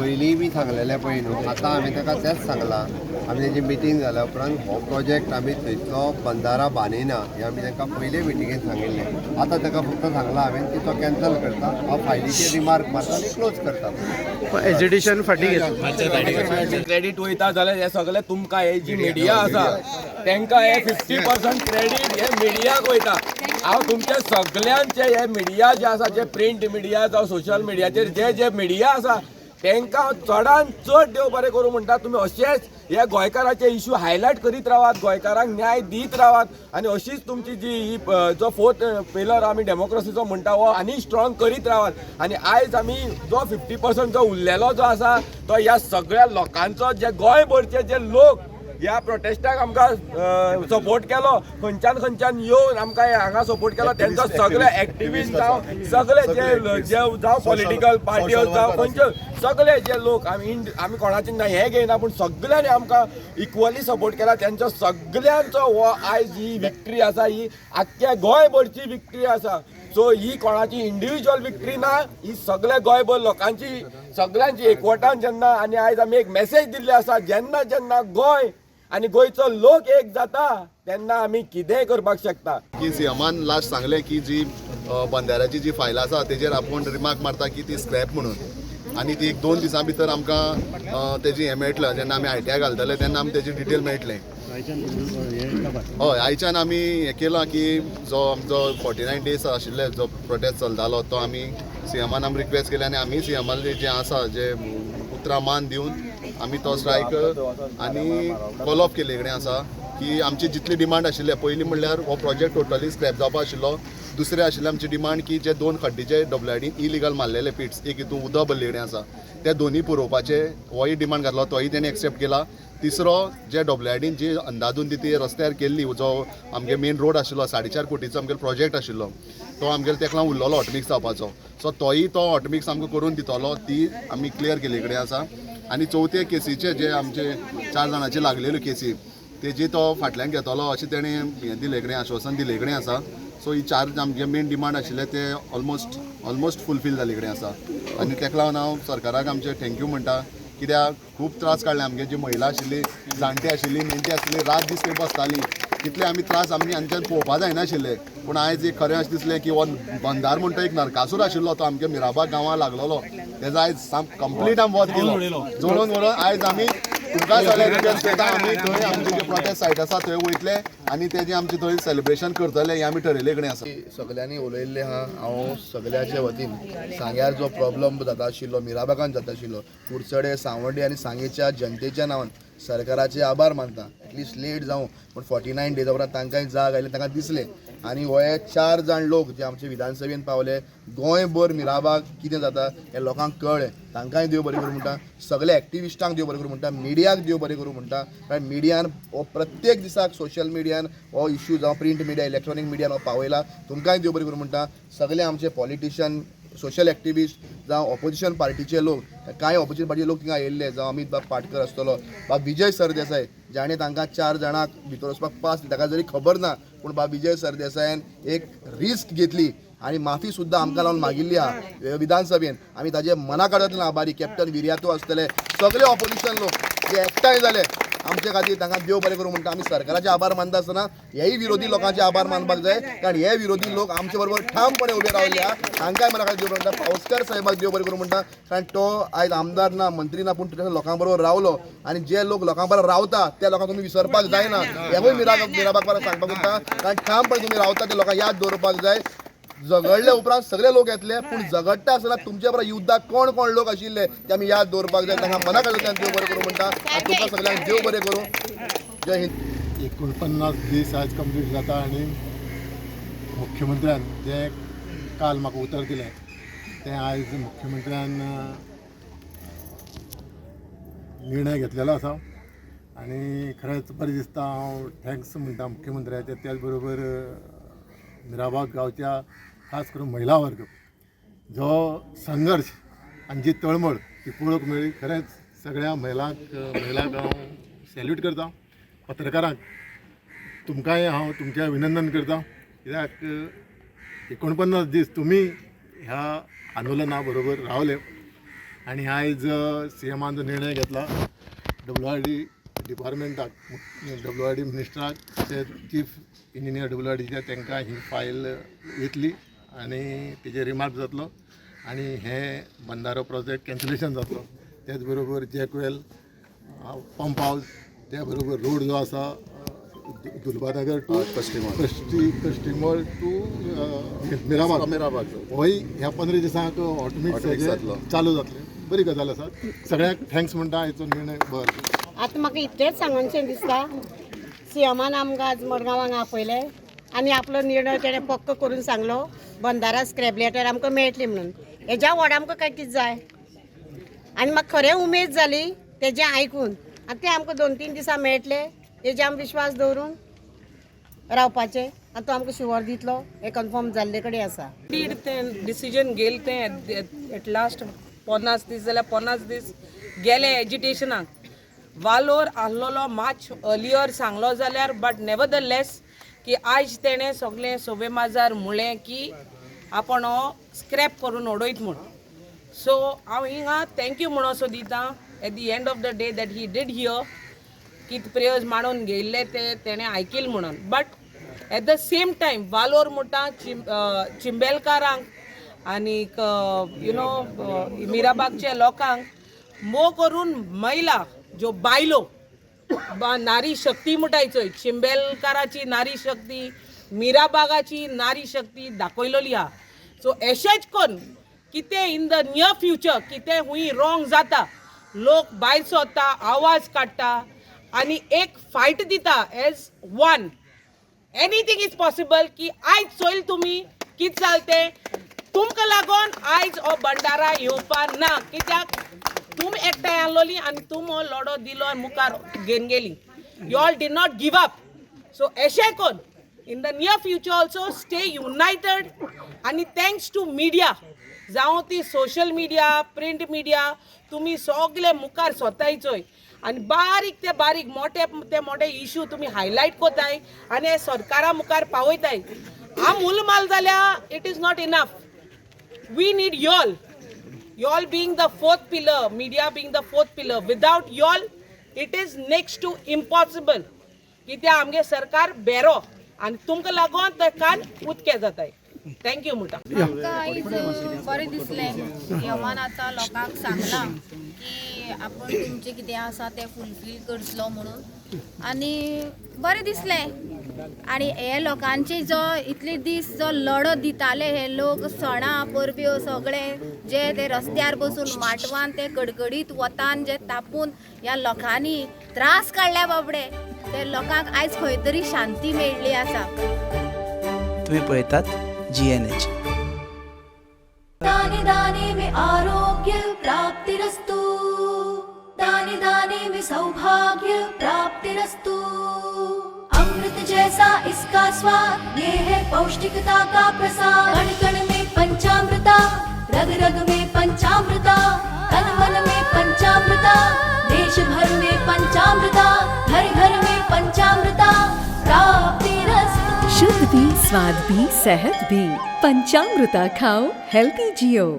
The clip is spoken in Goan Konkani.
पयलीं बी सांगलेलें पळय न्हू, आतां आमी ताका तेंच सांगलां. आमी तेजी मिटींग जाल्या उपरांत हो प्रोजेक्ट आमी थंयचो बंदारा बांदिना हें आमी तांकां पयले मिटिंगेन सांगिल्लें. आतां ताका फक्त सांगलां हांवें की तो कॅन्सल करता, हांव फायलीचेर रिमार्क मारता आनी क्लोज करता. एजिटेशन फाटीं घेतलें. क्रेडीट वयता जाल्यार हे सगळे तुमकां, हे जी मिडिया आसा तांकां हे 50% क्रेडीट हे मिडियाक वयता. हांव तुमच्या सगल्यांचे हे मिडिया जे आसा, जे प्रिंट मिडिया जावं सोशल मिडियाचेर जे जे मिडिया आसा, तांकां हांव चडान चड देव बरें करूं म्हणटा. तुमी अशेंच हे गोंयकाराचे इशू हायलायट करीत रावात, गोंयकारांक न्याय दीत रावात आनी अशीच तुमची जी ही जो फोर्थ पिलर आमी डेमोक्रेसीचो म्हणटा हो आनी स्ट्रॉंग करीत रावात. आनी आयज आमी जो 50% जो उरलेलो जो आसा तो ह्या सगळ्या लोकांचो, जे गोंयभरचे जे लोक ह्या प्रोटेस्टाक आमकां सपोर्ट केलो, खंयच्यान खंयच्यान येवन आमकां हांगा सपोर्ट केलो, तेंचो सगळे एक्टिविस्ट जावं, सगळे जे जे जावं पॉलिटिकल पार्ट्यो जावं, खंयच्यो सगळे जे लोक, आमी आमी कोणाचे ना हे घेयना, पूण सगळ्यांनी आमकां इक्वली सपोर्ट केला. तेंचो सगळ्यांचो हो आयज ही विक्ट्री आसा, ही आख्ख्या गोंयभरची विक्ट्री आसा. सो ही कोणाची इंडिविज्युअल विक्ट्री ना, ही सगळ्या गोंयभर लोकांची सगळ्यांची एकवटान जेन्ना आनी आयज आमी एक मेसेज दिल्ली आसा, जेन्ना जेन्ना गोंय आनी गोंयचो लोक एक जाता तेन्ना आमी कितेंय करपाक शकता. की सीएमान लास्ट सांगलें की जी बंदाऱ्याची जी फायल आसा तेजेर आपूण रिमार्क मारता की ती स्क्रॅप म्हणून, आनी ती एक 2 दिसां भितर आमकां तेजी हें मेळटलें. जेन्ना आमी आयटीआय घालतले तेन्ना आमी तेजी डिटेल मेळटलें. हय, आयच्यान आमी हें केलां की जो आमचो 49 डेज आशिल्ले जो प्रोटेस्ट चलतालो तो आमी सीएमान आमी रिक्वेस्ट केली आनी आमी सीएमाले जें आसा जे उतरां मान दिवन आमी तो स्ट्रायक आनी कॉल ऑफ केल्ले कडेन आसा की आमची जितली डिमांड आशिल्ले, पयलीं म्हणल्यार हो प्रोजेक्ट टोटली स्क्रॅप जावपा आशिल्लो. दुसरें आशिल्लें आमची डिमांड की जे 2 खड्डे जे डब्ल्यूआयडीन इलिगल मारलेले पिट्स, एक हितून उदक भरले कडेन आसा, ते दोनूय पुरोवपाचे होय डिमांड घातलो, तोय तेणी एक्सेप्ट केला. तिसरो, जे डब्ल्यूआयडीन जी अंदाजून ती रस्त्यार केल्ली, जो आमगे मेन रोड आशिल्लो, 4.5 कोटीचो आमगेलो प्रोजेक्ट आशिल्लो, तो आमगेलो तेका उरलेलो हॉटमिक्स जावपाचो, सो तोय तो हॉटमिक्स आमकां करून दितलो, ती आमी क्लियर केल्ले कडेन आसा. आनी चवथे केसीचे जे आमचे 4 जाणांचे लागलेल्यो केसी तेजी तो फाटल्यान घेतलो अशें तेणें हें दिले कडेन, आश्वासन दिले कडेन आसा. सो ही 4 आमगे मेन डिमांड आशिल्ले ते ऑलमोस्ट फुलफील जाल्ले कडेन आसा. आनी तेका लागून हांव सरकाराक आमचे thank you म्हणटा, कित्याक खूब त्रास काडले. आमगे जी महिला आशिल्ली, जाणटी आशिल्ली, नेणटी आशिल्ली, रात दीस थंय बसताली, तितले आमी त्रास आमी आमच्यान पळोवपा जायनाशिल्ले. पूण आयज एक खरें अशें दिसलें की हो बंदार म्हणटा एक नरकासूर आशिल्लो, तो आमगे मिराबाग गांवां लागलेलो, तेजो आयज कंप्लीट आमी वध केलो जोडून व्हरून. आयज आमी तुमकां सगळ्यांक रिक्वेस्ट करता, आमी थंय आमची जी प्रोटेस्ट सायट आसा थंय वयतले आनी तेजें आमचें थंय सेलिब्रेशन करतले हें आमी ठरयल्ले कडेन आसा. सगल्यांनी उलयल्लें आहा. हांव सगळ्याच्या वतीन सांग्यार जो प्रॉब्लम जाता आशिल्लो, मिराबागान जाता आशिल्लो, कुडचडे, सांवड्डे आनी सांगेच्या जनतेच्या नांवान सरकाराचे आभार मानता. एटलिस्ट लेट जावं पूण 49 डेजा उपरांत तांकांय जाग आयली, तांकां दिसलें. आनी हे 4 जाण लोक जे आमचे विधानसभेन पावले, गोंयभर मिराबाग कितें जाता हें लोकांक कळ्ळें, तांकांय देव बरें करूं म्हणटा. सगल्या एक्टिविस्टांक देव बरें करूं म्हणटा, मिडियाक देव बरें करूं म्हणटा, कारण मिडियान हो प्रत्येक दिसाक सोशल मिडियान हो इश्यू जावं प्रिंट मिडिया, इलेक्ट्रॉनीक मिडियान हो पावयला, तुमकांय देव बरें करूं म्हणटा. सगळे आमचे पॉलिटिशियन, सोशल एक्टिविस्ट जावं ऑपोजिशन पार्टीचे लोक, कांय ऑपोजिशन पार्टीचे लोक थिंगा आयिल्ले, जावं अमीत बाब पाटकर आसतलो, बाब विजय सरदेसाय जाणें तांकां 4 जाणांक भितर वचपाक पास, ताका जरी खबर ना पूण बाब विजय सरदेसायान एक रिस्क घेतली आनी माफी सुद्दां आमकां लावन मागिल्ली आहा विधानसभेन. आमी ताजे मना काळजांतल्यान आभारी. कॅप्टन विर्यातो आसतले, सगळे ऑपोजिशन लोक जे एकठांय जाले आमचे खातीर, तांकां देव बरें करूं म्हणटा. आमी सरकाराचे आभार मानता आसतना हेय विरोधी लोकांचे आभार मानपाक जाय, कारण हे विरोधी लोक आमचे बरोबर ठामपणे उबे रावले आहा, तांकांय मना खातीर देव बरें म्हणटा. पावसकर साहेबाक देव बरें करूं म्हणटा, कारण तो आयज आमदार ना, मंत्री ना, पूण तो लोकां बरोबर रावलो आनी जे लोक लोकां बरोबर रावता त्या लोकांक तुमी विसरपाक जायना, हेवूय मिराबाग बरोबर सांगपाक उरता. कारण ठामपणे तुमी रावता ते लोकांक याद दवरपाक जाय. झगडले उपरांत सगळे लोक येतले, पूण झगडटा आसतना तुमचे बरोबर युद्धाक कोण कोण लोक आशिल्ले ते आमी याद दवरपाक जाय. तांकां मना काळजांतल्यान देव बरें करूं म्हणटा आनी तुमकां सगळ्यांक देव बरें करूं. जय हिंद. 49 दीस आज कंप्लीट जाता आनी मुख्यमंत्र्यान जें काल म्हाका उतर दिलें तें आयज मुख्यमंत्र्यान निर्णय घेतलेलो आसा आनी खरेंच बरें दिसता. हांव thanks म्हणटा मुख्यमंत्र्याचे, त्याच बरोबर मिराबाग गांवच्या खास करून महिला वर्ग जो संघर्श आनी जी तळमळ ती पळोवंक मेळ्ळी, खरेंच सगळ्या महिलांक हांव सॅल्यूट करता. पत्रकारांक तुमकांय हांव तुमचें अभिनंदन करता, कित्याक 49 दीस तुमी ह्या आंदोलना बरोबर रावले. आनी आयज सी एमान जो निर्णय घेतला डब्ल्यू आर डी डिपार्टमेंटाक, डब्ल्यू आर डी मिनिस्टराक, तशेंच चीफ इंजिनियर डब्ल्यू आर डीच्या, तांकां ही फायल वयतली आनी तेजेर रिमार्क जातलो आनी हे बंदारो प्रोजेक्ट कॅन्सलेशन जातलो. त्याच बरोबर जॅकवेल, पंप हावस, त्या बरोबर रोड जो आसा दुलबानगर टू कश्टी कश्टीमळ टू मिराबाग, मिराबाग, होय ह्या 15 दिसांक ऑटोमेटीक जातलो. चालू जातलें. बरी गजाल आसा. सगळ्यांक thanks म्हणटा. हाचो निर्णय बरो. आतां म्हाका इतलेंच सांगनशें दिसता, सीएमान आमकां आज मडगांव हांगा आपयलें आनी आपलो निर्णय तेणें पक्को करून सांगलो, बंदारा स्क्रॅप लेटर आमकां मेळटली म्हणून. हेज्या व्हड आमकां काय कितें जाय? आनी म्हाका खरें उमेद जाली तेजें आयकून. आनी तें आमकां 2-3 दिसां मेळटले हेजे आमी विश्वास दवरून रावपाचें आनी तो आमकां शुवर दितलो हें कन्फर्म जाल्ले कडेन आसा. डीड तें डिसिजन घेयल तें एट लास्ट. 50 दीस जाल्यार 50 दीस गेले एजिटेशनाक. वालोर आहलोलो मातश अर्लियर सांगलो जाल्यार, बट नेवरदलेस की आयज तेणें सगळें सोबे माजार म्हणलें की आपूण हो स्क्रॅप करून उडयत म्हूण. सो हांव हिंगा thank you म्हणून दिता at the end of the day that he did hear कित प्रेयर्स मांडून घेयल्ले ते तेणें आयकिल म्हणून. But at the same time वालोर म्हणटा चिंबेलकारांक आनीक you know मिराबागच्या लोकांक, मोग करून महिला ज्यो बायलो नारी शक्ती म्हणटाय चोय, चिंबेलकाराची नारी शक्ती, मिराबागाची नारी शक्ती दाखयलोली आहा. सो एशेंच कोन्न कितें इन the near future कितें हुंय रॉंग जाता, लोक भायर सोदता, आवाज काडटा आनी एक फायट दिता as one. Anything is possible. की आयज चोयल तुमी कितें जालें तें, तुमकां लागोन आयज हो बंडारा येवपा ना, कित्याक तुम एकठांय आहलोली आनी तुम हो लढो दिलो आनी मुखार घेवन गेली. You all did not give up. So एशें कोन्न in the near future also stay united. आनी thanks to media, जावं ती सोशल मिडिया, प्रिंट मिडिया, तुमी सगळे मुखार सोताय चोय आनी बारीक ते बारीक, मोठे ते मोठे इशू तुमी हायलायट कोताय आनी हे सरकारा मुखार पावयताय. आम उल माल जाल्यार it is not enough. We need y'all, y'all being the fourth pillar, media being the fourth pillar. Without y'all it is next to impossible, कित्याक आमगे सरकार बेरो आनी तुमकां लागोन ते कान उदके जाताय. Thank you म्हणटा. आमकां आयज बरें दिसलें, सीएमान आतां लोकांक सांगलां की आपूण तुमचें कितें आसा तें फुलफील करतलो म्हणून आनी बरें दिसलें. आनी हे लोकांचे जो इतले दीस जो लढो दिताले हे लोक, सणां परब्यो सगळे जे ते रस्त्यार बसून माटवान ते कडकडीत वतान जे तापून ह्या लोकांनी त्रास काडल्या बाबडे, ते लोकांक आयज खंय तरी शांती मेळ्ळी आसा. तुम्ही पळयतात जीएनएच. दाने दाने में आरोग्य प्राप्तिरस्तु, दाने दाने में सौभाग्य प्राप्तिरस्तु. अमृत जैसा इसका स्वाद, ये है पौष्टिकता का प्रसाद. कण कण में पंचामृता, रग रग में पंचामृता, तन मन में पंचामृता, देश भर में पंचामृता, घर घर में पंचामृता प्राप्तिरस्तु. शुद्ध भी, स्वाद भी, सेहत भी. पंचामृता खाओ, हेल्दी जियो.